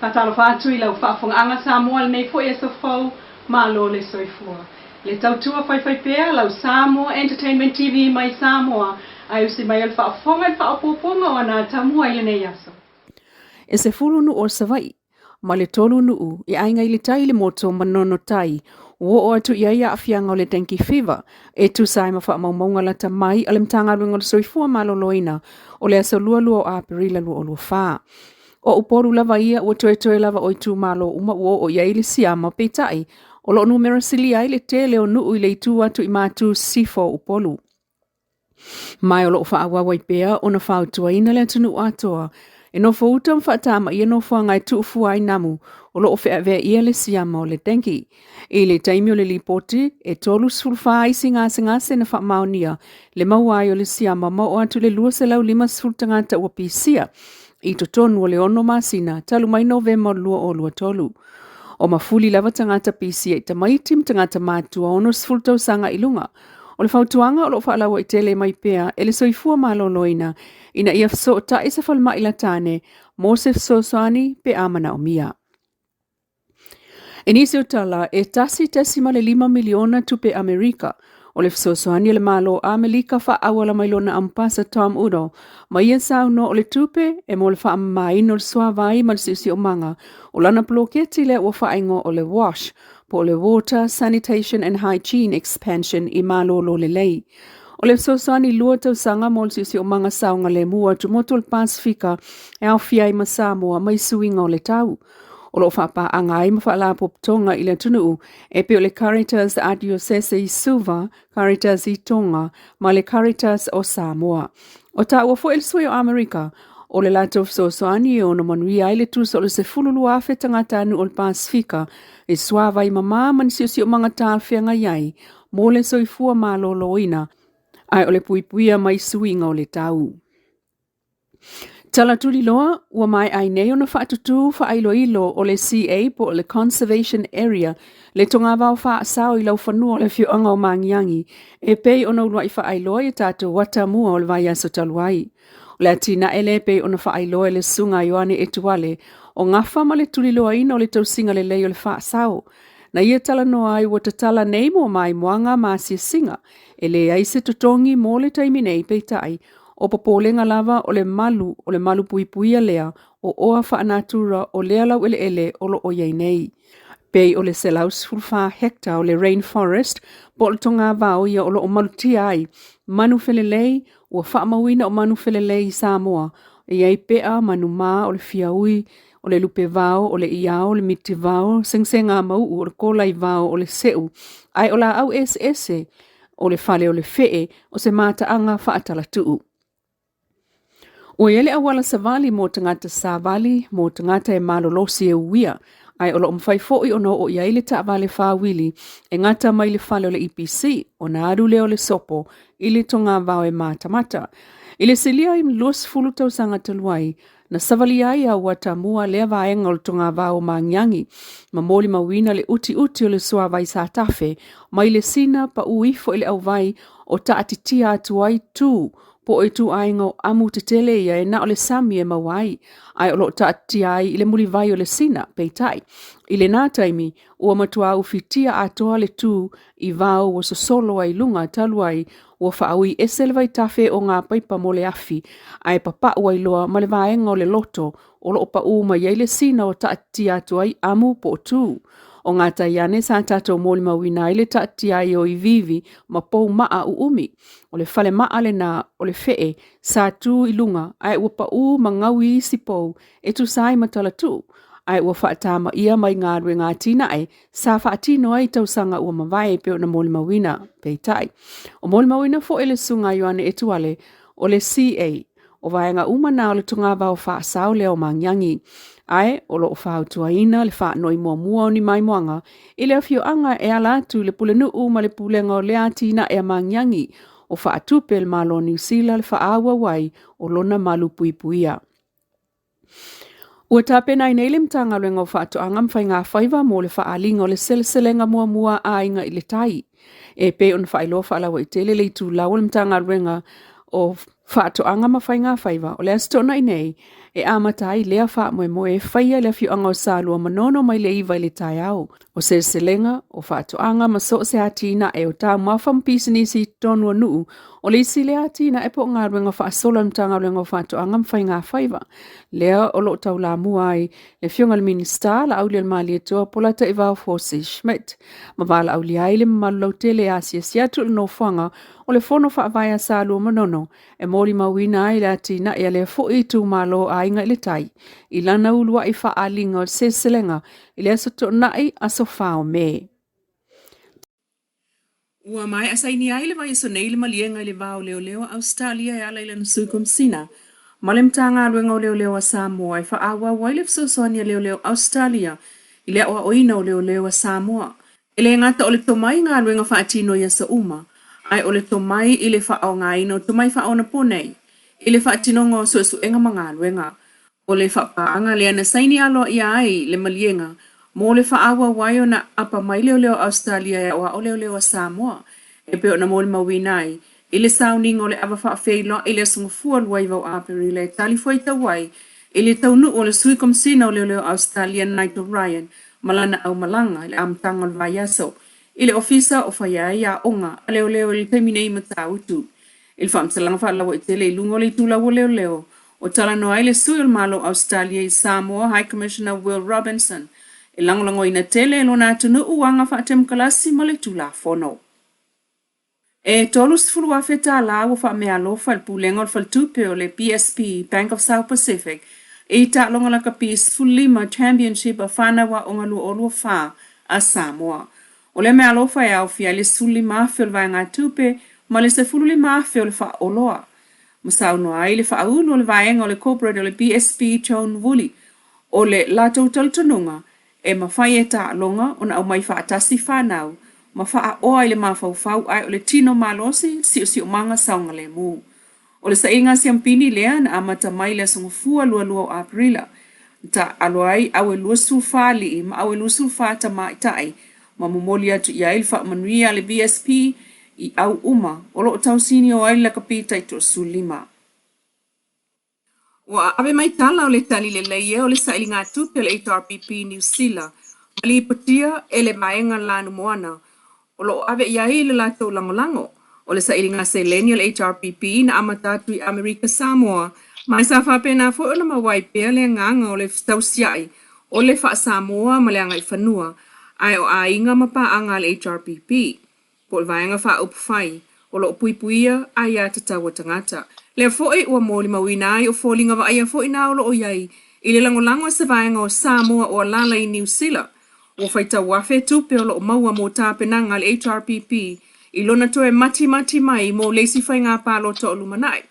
Faatalofa atu i lau faafofogaaga Samoa i lenei foi aso fou, malo le soifua. Le tautua faifaipea lau Samoa Entertainment TV mai Samoa ae usi mai o le faafofoga i le faaopoopoga o ana atamua i lenei aso. E 10 nuu o Savaii ma le 3 nuu i aiga i le tai i le motu o Manono Tai ua oo atu i ai aafiaga o le dengue fever e tusa ai ma faamaumauga lata mai a le Matagaluega o le Soifua Maloloina o le aso 22 o Aperila 2024. O Upolu lava ia ua toetoe lava o itumalo uma ua oo i ai le siama, peitai, o lo o numera silia ai le tele o nuu i le itu atu i Matu Sisifo o Upolu. Ma o lo o faaauau ai pea ona fautuaina le atunuu atoa e nofo uta ma faatamaia nofoaga e tuufua ai namu o lo o feaveaia le siama o le dengue. I le taimi o le lipoti, e 34 isi gasegase na faamaonia le maua ai o le siama ma oo atu i le 250 tagata ua pisia i totonu o le 6 masina talu mai Novema o le 2023. O mafuli lava tagata pisia i tamaiti ma tagata matutua 60 tausaga i luga. O le fautuaga o lo o faalauaitele mai pea e le Soifua Maloloina ina ia fesootai se falemai latane mo se fesoasoani pe a manaomia. I nisi o tala, e 1.5 miliona tupe Amerika o le fesoasoani a le Malo Amelika faaauala mai lona Amepasa Tom Udall, ma ia saunoa o le tupe e mo le faamamaina o le suavai ma le siosiomaga o lana poloketi lea ua faaigoa o le WASH, po o le Water, Sanitation and Hygiene Expansion i malolo lelei. O le fesoasoani 2 tausaga mo le siosiomaga saogalemu atumotu o le Pasefika e aofia ai ma Samoa mai suiga o le tau. O lo o faapaaga ai ma faalapotopotoga i le atunuu e pei o le Caritas Arkidiosese i Suva, Caritas i Tonga ma le Caritas o Samoa. O taua foi e le sui o Amerika, o le latou fesoasoani e ono manuia ai le tusa o le 12,000 tagatanuu o le Pasefika i suavai mamā ma ni siosiomaga talafeagai ai mo le soifua maloloina, ae o le puipuia mai suiga o le tau. Tala tuliloa, ua maea ai nei ona faatutū faailoilo o le CA po o le Conservation Area le togavao faasao i laufanua o le afioaga o Magiagi e pei ona uluai faailoa i a tatou atamua o le vaiaso talu ai. O le atinae lea e pei ona faailoa e le Susuga a Ioane Etuale o gafa ma le tuliloaina o le tausiga lelei o le faasao. Na ia talanoa ai ua tatala nei mo maimoaga ma asiasiga e leai se totogi mo le taimi nei peitai O popolega lava o le malu o le malu puipuia lea o oa faanatura o lea laueleele o lo o i ai nei. Pei o le 114 hectare o le rain forest po o le togavao ia o lo o malutia ai manu felelei ua faamauina o manu felelei i Samoa e i ai pea, manumā, o le fiaui, o le lupevao, o le iao, o le mitivao, segasega mau'u, o le kolaivao, o le se'u, ae o laau eseese o le fale o le fee o se mataaga faatalatuu. Ua i ai le auala savali mo tagata savali, mo tagata e malolosi e uia, ae o lo o mafai foi ona oo i ai le taavale faawili e gata mai le fale o le EPC ona alu lea o le sopo i le togavao e matamata. I le silia i 20 tausaga talu ai, Na savalia ai a ua tamua lea vaega o le togavao o Magiagi ma molimauina le utiuti o le suavai sa tafe mai le sina paʻu ifo i le auvai o taatitia atu ai tu po o ituaiga o amu tetele ia e na o le sami e maua ai, ae o lo o taatitia ai i le mulivai o le sina. Peitai, i lena taimi, ua matuā ufitia atoa le tu i vao ua sosolo ai luga talu ai ua faaui ese le vaitafe o ngā paipa mo le afi, ae papaʻu ai loa ma le vaega o le loto o lo o paʻū mai ai le sina o taatitia atu ai amu po o tū. O ngā tai ane sa tātou molimauina ai le taatitia ai o iviivi ma pou maa uumi. O le fale maa lenā o le fee sa tū i luga ae ua paʻū ma gaui isi pou e tusa ai ma talatuu, ae ua faatamaia mai galuega atinae sa faatino ai tausaga ua mavae e pei ona molimauina. Peitai, o molimauina foi le Susuga Ioane Etuale o le CA, o vaega uma na o le togavao faasao lea o Magiagi, ae o lo o fautuaina le faanoi muamua o ni maimoaga i le afioaga e ala atu i le pulenuu ma le pulega o lea atinae a Magiagi o faatupe e le Malo o Niu Sila le faaauau ai o lona malu puipuia. Ua tapena ai nei le Matagaluega o Faatoaga ma Faigafaiva mo le faaaliga o le seleselega muamua a aiga i le tai. E pei ona faailoa faalauaitele le itulau o le Matagaluega o Faatoaga ma Faigafaiva, o le Aso Toonai nei e amata ai lea faamoemoe e faia i le afioaga o Salua Manono mai le 9 i le taeao. O seleselega, o faatoaga ma so o se atinae o taumafa ma pisinisi i totonu o nuu, o le isi lea atinae po o galuega faasolo a le Matagaluega o Faatoaga ma Faigafaiva, lea o lo o taulamua ai le Afioga i le Minisita Laaulialemalietoa Polataivao Fosi Schmidt, ma valaaulia ai le mamalu lautele e asiasi atu i le nofoaga o le Fono Faavae a Salua Manono e molimauina ai le atinae a lea foi itumalo Aiga i le Tai i lana uluai faaaliga o le seleselega i le Aso Toonai, aso 4 o Me. Ua maea sainia ai le vaiaso nei le maliega i le va o leoleo a Ausetalia e ala i lana Sui Komisina ma le Matagaluega o Leoleo a Samoa e faaauau ai le fesoasoani a leoleo Ausetalia i le aoaoina o leoleo a Samoa. E le gata o le tomai i galuega faatino i aso uma, ae o le tomai i le faaaogaina o tomai faaonaponei i le faatinoga o suesuega ma galuega. O le faapaaga lea na saini aloaia ai le maliega mo le faaauau ai ona aapa mai leoleo Ausetalia e aoao leoleo a Samoa, e pei ona molimauina ai i le sauniga o le ava faafeiloai i le Aso Gafua 29 o Aperila e talifuaitau ai i le taunuu o le Sui Komisina o Leoleo Ausetalia Nigel Ryan ma lana aumalaga i le amataga o le vaiaso i le ofisa o faia ai aoga a leoleo i le taimi nei i Matautu. I le faamatalaga faalauaitele i luga o le itulau o leoleo, o talanoa ai le sui o le Malo o Ausetalia i Samoa, High Commissioner Will Robinson, e lagolagoina tele e lona atunuu aga faatemokalasi ma le Tulafono. E $30,000 ua faameaalofa e le Pulega o le Faletupe o le BSP, Bank of South Pacific, i taaloga lakapi 15 Championship a Fanau Aoga 2024 a Samoa. O lea meaalofa e aofia ai le $15,000 o le vaegatupe ma le $15,000 o le faaoloa. Ma saunoa ai le faaulu o le vaega o le Corporate o le BSP Joan Woolley, o le latou talitonuga E mafai e taaloga ona aumai faatasi fanau ma faaoa i le mafaufau ae o le tino malosi, siosiomaga saogalemu. O le sailiga siampini lea na amata mai i le Aso Gafua 22 o Aperila, na taaalo ai aue 24 alii ma aue 24 tamaitai ma momoli atu i ai le faamanuia a le BSP i au uma o lo o tausinio ai le lakapi taitoasefululima. Ua ave mai tala o le tali lelei ea o le sailigatupe a le HRPP Niu Sila ma lipotia e le Vaega Lanu Moana o lo o ave i ai le latou lagolago. O le sailiga seleni a le HRPP na amata atu i Amerika Samoa ma sa faapena foi ona maua ai pea le agaga o le tausia'i o le faa-Samoa ma le agaifanua ae o aiga ma paaga a le HRPP. po o le Vaega Faaupufai o lo o puipuia aia tatau a tagata. Lea foi ua molimauina ai o foliga vaaia foi na o lo o i ai i le lagolago a se vaega o Samoa o alaala i Niu Sila. Ua faitau afe tupe o lo o maua mo tapenaga a le HRPP i lona toe matimati mai mo le isi faiga palota o lumanai.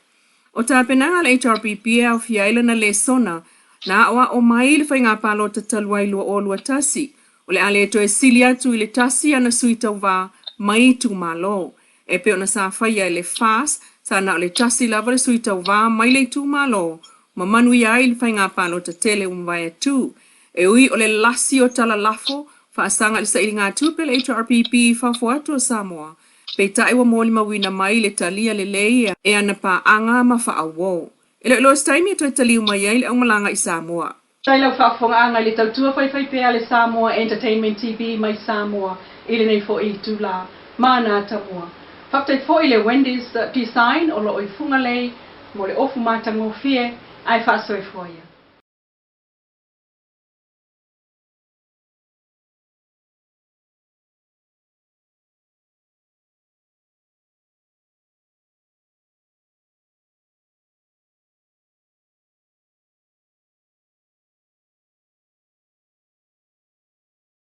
O tapenaga a le HRPP e aofia ai lana lesona na aoao mai i le faiga palota talu ai 2021, o le a le toe sili atu i le tasi ana sui tauva mai itumalo. E pei ona sa faia e le FAS, sa na o le tasi lava le sui tauva mai le itumalo ma manuia ai le faiga palota tele ua mavae atu. E ui o le lasi o tala lafo faasaga i le sailigatupe a le HRPP i fafo atu o Samoa, Peitai ua molimauina mai le talia lelei e ana paaga ma faauo. E le o iloa se taimi e toe taliu mai ai le aumalaga i Samoa. Faafetai lau faafofogaaga i le tautua faifaipea a le Samoa Entertainment TV mai Samoa i lenei foi itula. Mana Tamua. Faafetai foi i le Wendy's Design o lo o i Fugalei mo le ofu matagofie ae faasoifua ia.